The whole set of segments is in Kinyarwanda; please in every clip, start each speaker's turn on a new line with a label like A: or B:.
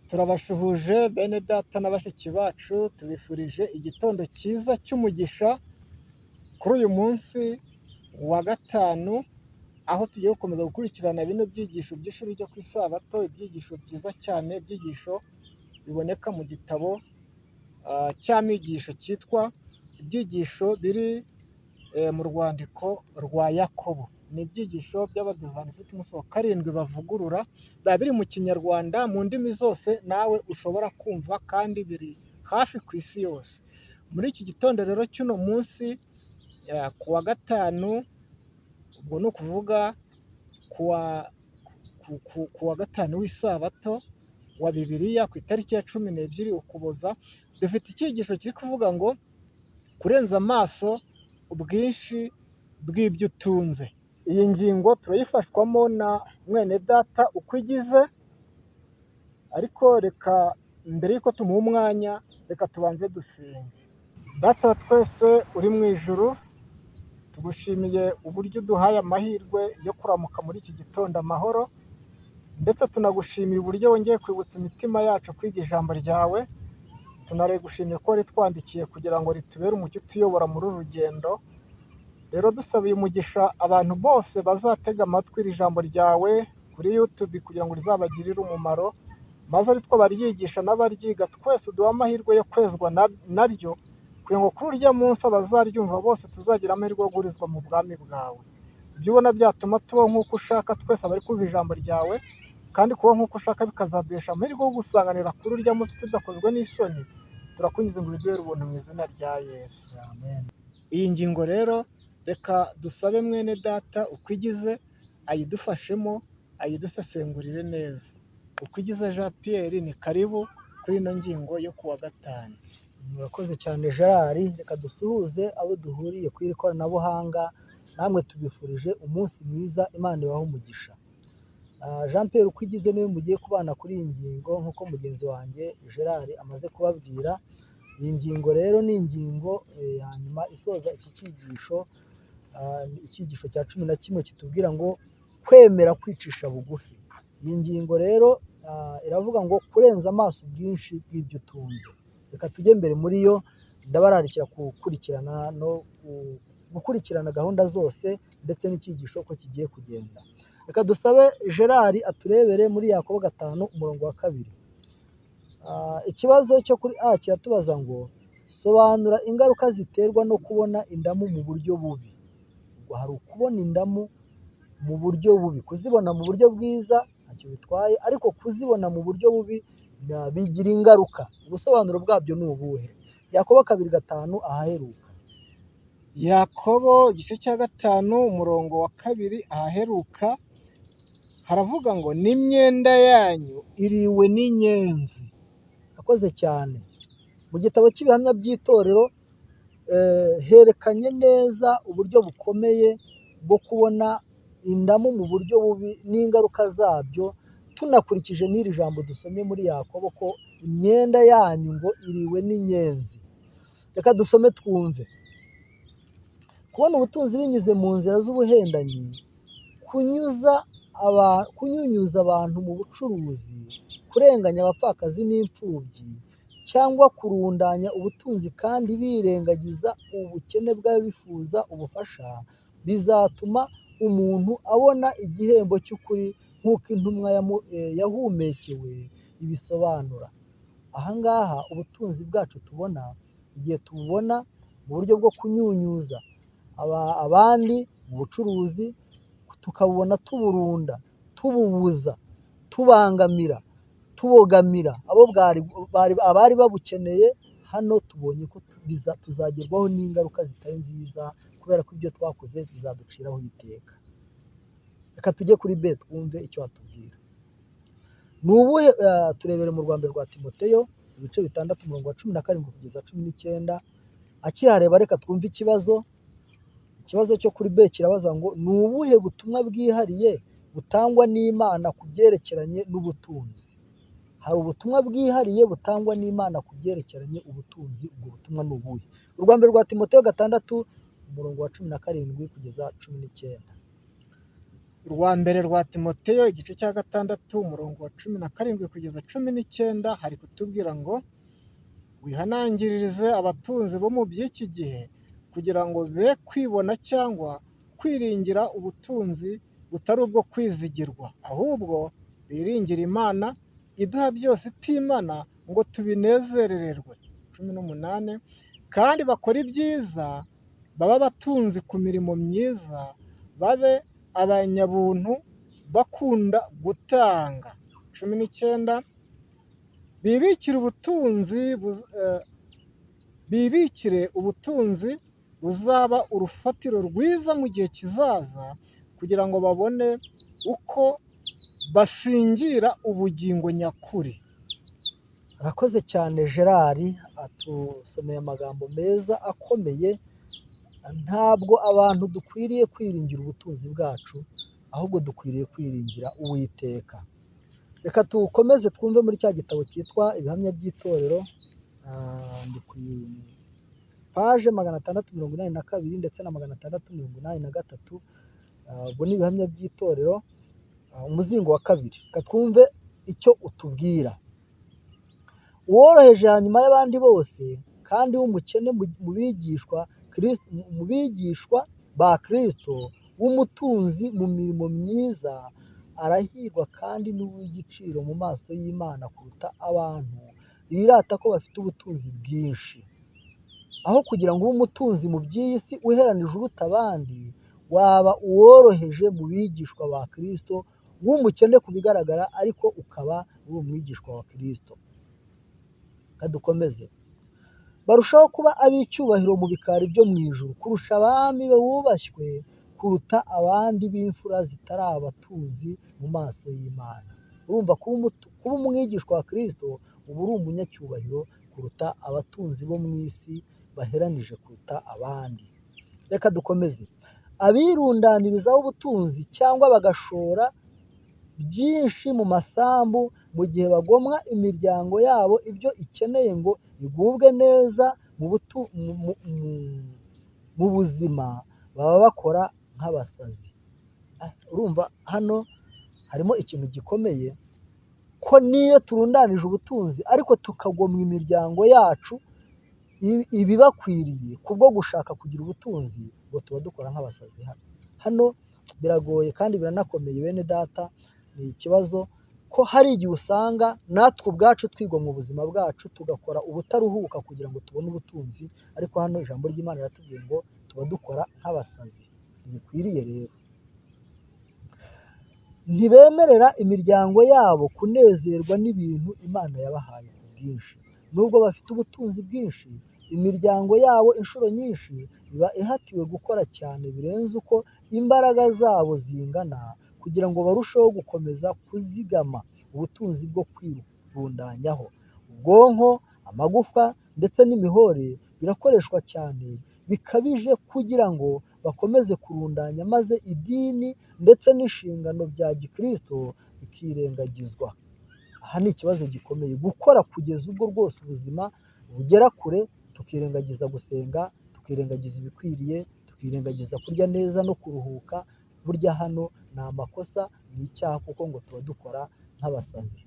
A: Turabashuhuje bene data na bashiki bacu, tubifurije igitondo cyiza cy'umugisha kuri uyu munsi wa gatanu, aho tugiye gukomeza gukurikirana bino byigisho by'ishuri ryo ku isabato, ibyigisho byiza cyane, ibyigisho biboneka mu gitabo cy'amigisho cyitwa ibyigisho biri mu rwandiko rwa Yakobo. Ni ibyigisho by'Abadivantisiti umunsi wa karindwi bavugurura, biba biri mu Kinyarwanda, mu ndimi zose nawe ushobora kumva kandi biri hafi ku isi yose. Muri iki gitondo rero cy'uno munsi ku wa gatanu, ubwo ni ukuvuga ku wa gatanu w'isabato wa Bibiliya, ku itariki ya 12 Ukuboza, dufite icyigisho kiri kuvuga ngo kurenza amaso ubwinshi bw'ibyo utunze. Iyi ngingo turayifashwamo na mwene data Ukwigize, ariko reka mbere y'uko tumuha umwanya, reka tubanze dusenge. Data wa twese uri mu ijuru, tugushimiye uburyo uduhaye amahirwe yo kuramuka muri iki gitondo amahoro, ndetse tunagushimiye uburyo wongeye kwibutsa imitima yacu kwiga ijambo ryawe. Tunagushimiye ko waritwandikiye kugira ngo ritubere umucyo utuyobora muri uru rugendo. Rero dusabiye umugisha abantu bose bazatega amatwi iri jambo ryawe kuri YouTube kugira ngo rizabagirire umumaro, maze ari two baryigisha n'abaryiga twese uduhe amahirwe yo kwezwa naryo, kugira ngo kuri urya munsi abazaryumva bose tuzagira amahirwe yo guhurizwa mu bwami bwawe. Ibyo ubona byatuma tubaho nk'uko ushaka twese abari kumva ijambo ryawe, kandi kubaho nk'uko ushaka bikazaduhesha amahirwe yo gusanganira kuri urya munsi tudakozwe n'isoni. Turakunyuze ngo ubiduhere ubuntu mu izina rya Yesu.
B: Amen.
A: Iyi ngingo rero reka dusabe mwene data Ukwigize ayidufashemo, ayidusesengurire neza. Ukwigize Jean Pierre, ni karibu kuri ino ngingo yo kuwa gatanu.
B: Murakoze cyane Gerard, reka dusuhuze abo duhuriye kuri iri koranabuhanga, namwe tubifurije umunsi mwiza, Imana ibahe umugisha. Jean Pierre Ukwigize niwe mugiye kubana kuri iyi ngingo nk'uko mugenzi wanjye Gerard amaze kubabwira. Iyi ngingo rero ni ingingo ya nyuma isoza iki cyigisho, icyigisho cya 11 kitubwira ngo kwemera kwicisha bugufi. Iyi ngingo rero iravuga ngo kurenza amaso ubwinshi bw'ibyo utunze. Reka tujye mbere muri yo, ndabararikira gukurikirana no gukurikirana gahunda zose ndetse n'icyigisho uko kigiye kugenda. Reka dusabe Gerard aturebere muri Yakobo 5 umurongo wa 2. Ikibazo cyo kuri A kiratubaza ngo sobanura ingaruka ziterwa no kubona indamu mu buryo bubi. Ubwo hari ukubona indamu mu buryo bubi, kuzibona mu buryo bwiza ntacyo bitwaye, ariko kuzibona mu buryo bubi bigira ingaruka. Ubusobanuro bwabyo ni ubuhe? Yakobo 2:5 ahaheruka.
A: Yakobo igice cya 5 umurongo wa 2 ahaheruka haravuga ngo n'imyenda yanyu iriwe n'inyenzi.
B: Akoze cyane. Mu gitabo cy'ibihamya by'itorero herekanye neza uburyo bukomeye bwo kubona indamu mu buryo bubi n'ingaruka zabyo, tunakurikije n'iri jambo dusomye muri Yakobo ko imyenda yanyu ngo iriwe n'inyenzi. Reka dusome twumve. Kubona ubutunzi binyuze mu nzira z'ubuhendanyi, kunyunyuza abantu mu bucuruzi, kurenganya abapfakazi n'imfubyi, cyangwa kurundanya ubutunzi kandi birengagiza ubukene bw'abifuza ubufasha, bizatuma umuntu abona igihembo cy'ukuri nk'uko intumwa yahumekewe ibisobanura. Aha ngaha ubutunzi bwacu tubona, igihe tububona mu buryo bwo kunyunyuza abandi mu bucuruzi, tukabubona tuburunda, tububuza, tubangamira, tubogamira abo abari babukeneye. Hano tubonye ko tuzagerwaho n'ingaruka zitari nziza, kubera ko ibyo twakoze bizaduciraho iteka. Reka tujye kuri B twumve icyo watubwira. Ni ubuhe? Turebere mu rwanda rwa Timoteyo ibice 6 umurongo wa 17 kugeza 19. Akihareba reka twumve ikibazo. Ikibazo cyo kuri B kirabaza ngo ni ubuhe butumwa bwihariye butangwa n'Imana ku byerekeranye n'ubutunzi? Hari ubutumwa bwihariye butangwa n'Imana ku byerekeranye ubutunzi, ubwo butumwa ni ubuhe? Urwa mbere rwa Timoteyo 6 umurongo wa 17 kugeza 19.
A: Rwa mbere rwa Timoteyo igice cya 6 umurongo wa 17 kugeza 19 hari kutubwira ngo wihanangiririze abatunzi bo mu by'iki gihe kugira ngo be kwibona cyangwa kwiringira ubutunzi butari ubwo kwizigirwa, ahubwo biringire Imana iduha byose itimana ngo tubinezerererwe. 18 kandi bakore ibyiza, babe abatunzi ku mirimo myiza, babe abanyabuntu bakunda gutanga. 19 bibikire ubutunzi buzaba urufatiro rwiza mu gihe kizaza, kugira ngo babone uko basingira ubugingo nyakuri.
B: Arakoze cyane Gerard, atusomeye amagambo meza akomeye. Ntabwo abantu dukwiriye kwiringira ubutunzi bwacu, ahubwo dukwiriye kwiringira Uwiteka. Reka tukomeze twumve muri cya gitabo cyitwa Ibihamya by'Itorero, ndi ku paje 682 ndetse na 683, ubwo ni Ibihamya by'Itorero, umuzingo wa 2. Reka twumve icyo utubwira. Uworoheje hanyuma y'abandi bose kandi w'umukene mu bigishwa ba Kristo, w'umutunzi mu mirimo myiza, arahirwa kandi n'uw'igiciro mu maso y'Imana kuruta abantu birata ko bafite ubutunzi bwinshi. Aho kugira ngo ube umutunzi mu by'iyi si uheranije uruta abandi, waba uworoheje mu bigishwa ba Kristo, w'umukene ku bigaragara ariko ukaba uri umwigishwa wa Kristo. Kadukomeze. Barushaho kuba ab'icyubahiro mu bikari byo mu ijuru kurusha abami bubashywe, kuruta abandi b'imfura zitari abatunzi mu maso y'Imana. Urumva kuba umwigishwa wa Kristo uba uri umunyacyubahiro kuruta abatunzi bo mu isi baheranije kuruta abandi. Reka dukomeze. Abirundanirizaho ubutunzi cyangwa bagashora byinshi mu masambu mu gihe bagomwa imiryango yabo ibyo ikeneye ngo igubwe neza mu buzima, baba bakora nk'abasazi. Urumva hano harimo ikintu gikomeye, ko niyo turundanije ubutunzi ariko tukagomwa imiryango yacu ibibakwiriye kubwo gushaka kugira ubutunzi, ngo tuba dukora nk'abasazi. Hano biragoye kandi biranakomeye bene data, ni ikibazo ko hari igihe usanga natwe ubwacu twigwa mu buzima bwacu tugakora ubutaruhuka kugira ngo tubone ubutunzi, ariko hano ijambo ry'Imana riratubwiye ngo tuba dukora nk'abasazi. Ntibikwiriye rero. Ntibemerera imiryango yabo kunezerwa n'ibintu Imana yabahaye ku bwinshi. Nubwo bafite ubutunzi bwinshi, imiryango yabo inshuro nyinshi iba ihatiwe gukora cyane birenze uko imbaraga zabo zingana, kugira ngo barusheho gukomeza kuzigama ubutunzi bwo kwirundanyaho. Ubwonko, amagufwa ndetse n'imihore birakoreshwa cyane bikabije kugira ngo bakomeze kurundanya, maze idini ndetse n'inshingano bya Gikristo bikirengagizwa. Aha ni ikibazo gikomeye, gukora kugeza ubwo rwose ubuzima bugera kure, tukirengagiza gusenga, tukirengagiza ibikwiriye, tukirengagiza kurya neza no kuruhuka. Burya hano ni amakosa, ni icyaha, kuko ngo tuba dukora nk'abasazi.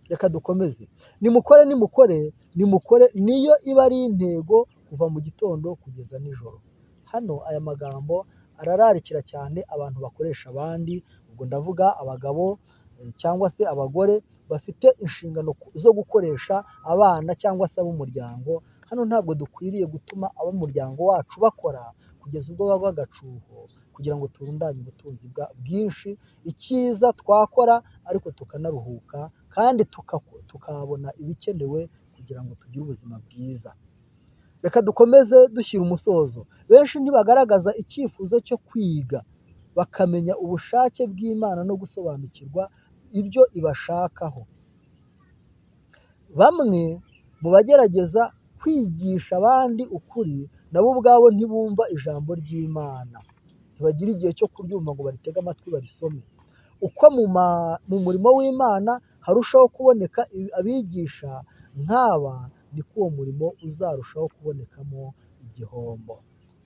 B: Reka dukomeze. Nimukore, nimukore, nimukore, niyo iba ari intego kuva mu gitondo kugeza nijoro. Hano aya magambo arararikira cyane abantu bakoresha abandi, ubwo ndavuga abagabo cyangwa se abagore bafite inshingano zo gukoresha abana cyangwa se ab'umuryango. Hano ntabwo dukwiriye gutuma ab'umuryango wacu bakora kugeza ubwo bagwa agacuho, kugira ngo turundanye ubutunzi bwinshi. Icyiza twakora ariko tukanaruhuka kandi tukabona ibikenewe kugira ngo tugire ubuzima bwiza. Reka dukomeze dushyira umusozo. Benshi ntibagaragaza icyifuzo cyo kwiga, bakamenya ubushake bw'Imana no gusobanukirwa ibyo ibashakaho. Bamwe mu bagerageza kwigisha abandi ukuri, nabo ubwabo ntibumva ijambo ry'Imana, ntibagira igihe cyo kuryumva ngo baritege amatwi barisome. Uko mu murimo w'Imana harushaho kuboneka abigisha nk'aba, niko uwo murimo uzarushaho kubonekamo igihombo.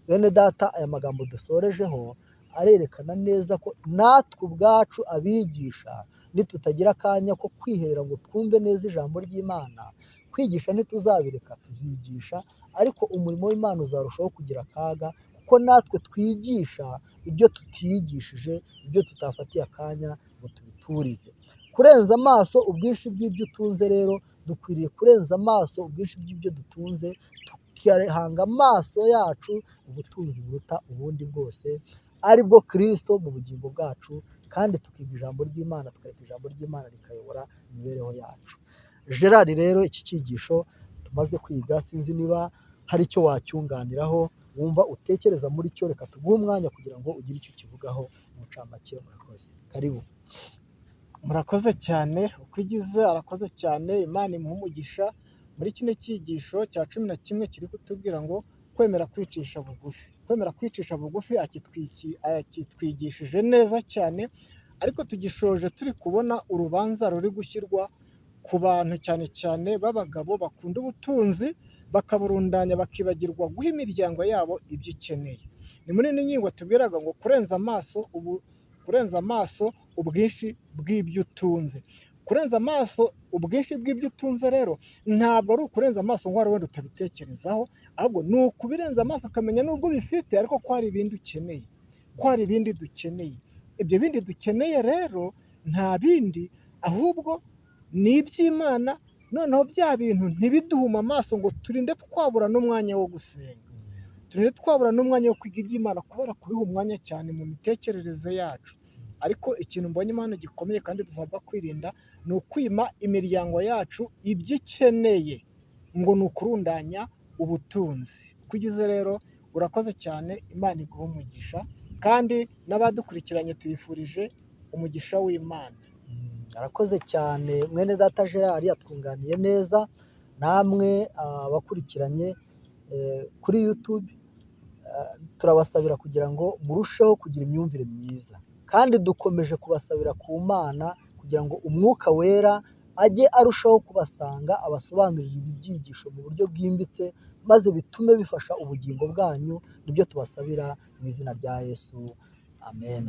B: Bene data, aya magambo dusorejeho Arerekana neza ko natwe ubwacu abigisha nitutagira akanya ko kwiherera ngo twumve neza ijambo ry'Imana, kwigisha ntituzabireka, tuzigisha, ariko umurimo w'Imana uzarushaho kugira akaga, kuko natwe twigisha ibyo tutiyigishije, ibyo tutafatiye akanya ngo tubiturize. Kurenza amaso ubwinshi bw'ibyo utunze rero, dukwiriye kurenza amaso ubwinshi bw'ibyo dutunze, tukihanga amaso yacu ubutunzi buruta ubundi bwose, ari bwo Kristo mu bugingo bwacu, kandi tukiga ijambo ry'Imana, tukareka ijambo ry'Imana rikayobora imibereho yacu. Gerard rero iki cyigisho tumaze kwiga, sinzi niba hari icyo wacyunganiraho wumva utekereza muri cyo, reka tuguhe umwanya kugira ngo ugire icyo ukivugaho mu ncamake. Murakoze, karibu.
A: Murakoze cyane, uko igize arakoze cyane, Imana imuhe umugisha. Muri kino cyigisho cya 11 kiri kutubwira ngo kwemera kwicisha bugufi. Kwemera kwicisha bugufi akitwigishije neza cyane, ariko tugishoje turi kubona urubanza ruri gushyirwa ku bantu cyane cyane b'abagabo bakunda ubutunzi, bakaburundanya bakibagirwa guha imiryango yabo ibyo ikeneye. Ni muri ino ngingo tubwiraga ngo kurenza amaso ubwinshi bw'ibyo utunze. Kurenza amaso ubwinshi bw'ibyo utunze rero ntabwo ari ukurenza amaso ngo wenda utabitekerezaho, ahubwo ni ukubirenza amaso ukamenya n'ubwo ubifite ariko ko hari ibindi ukeneye, ko hari ibindi dukeneye. Ibyo bindi dukeneye rero nta bindi, ahubwo ni iby'Imana. Noneho bya bintu ntibiduhume amaso ngo turinde twabura n'umwanya wo gusenga, turinde twabura n'umwanya wo kwiga iby'Imana kubera kubiha umwanya cyane mu mitekerereze yacu. Ariko ikintu mbonye hano gikomeye kandi dusabwa kwirinda ni ukwima imiryango yacu ibyo ikeneye, ngo ni ukurundanya ubutunzi. Uko ugize rero urakoze cyane, Imana iguhe umugisha, kandi n'abadukurikiranye tubifurije umugisha w'Imana.
B: Arakoze cyane mwene data Gerard, atwunganiye neza. Namwe abakurikiranye kuri YouTube, turabasabira kugira ngo murusheho kugira imyumvire myiza, kandi dukomeje kubasabira ku Mana kugira ngo Umwuka Wera ajye arushaho kubasanga, abasobanurire ibi byigisho mu buryo bwimbitse, maze bitume bifasha ubugingo bwanyu. Nibyo tubasabira mu izina rya Yesu, amen.